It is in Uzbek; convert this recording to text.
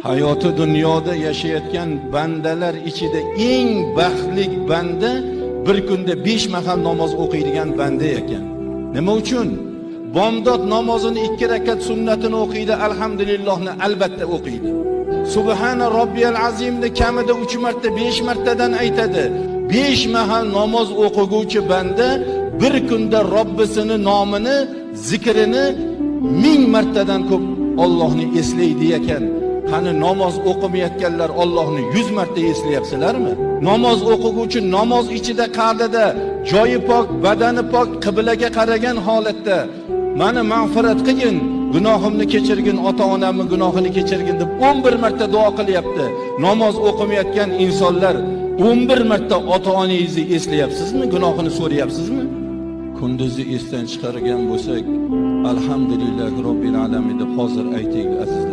Hayoti dunyoda yashayotgan bandalar ichida eng baxtli banda bir kunda 5 mahal namoz o'qiydigan banda ekan. Nima uchun? Bomdod namozini 2 rakat sunnatini o'qiydi, alhamdulillahni albatta o'qiydi. Subhana robbiyal azimni kamida 3 marta, 5 martadan aytadi. 5 mahal namoz o'qiguvchi banda bir kunda Robbisini nomini, zikrini 1000 martadan ko'p Allohni eslaydi ekan. Qani namoz o'qimayotganlar Allohni 100 marta eslayapsizlarmi? Namoz o'qiguvchi namoz ichida qa'dada joyi pok, badani pok, qiblaga qaragan holatda mani mag'firat qilgin, gunohimni kechirgin, ota-onamni gunohini kechirgin deb 11 marta duo qilyapti. Namoz o'qimayotgan insonlar 11 marta ota-onangizni eslayapsizmi, gunohini so'rayapsizmi? Kunduzni esdan chiqargan bo'lsak, alhamdulillahi robbil alamin deb hozir aytaylik, azizlar.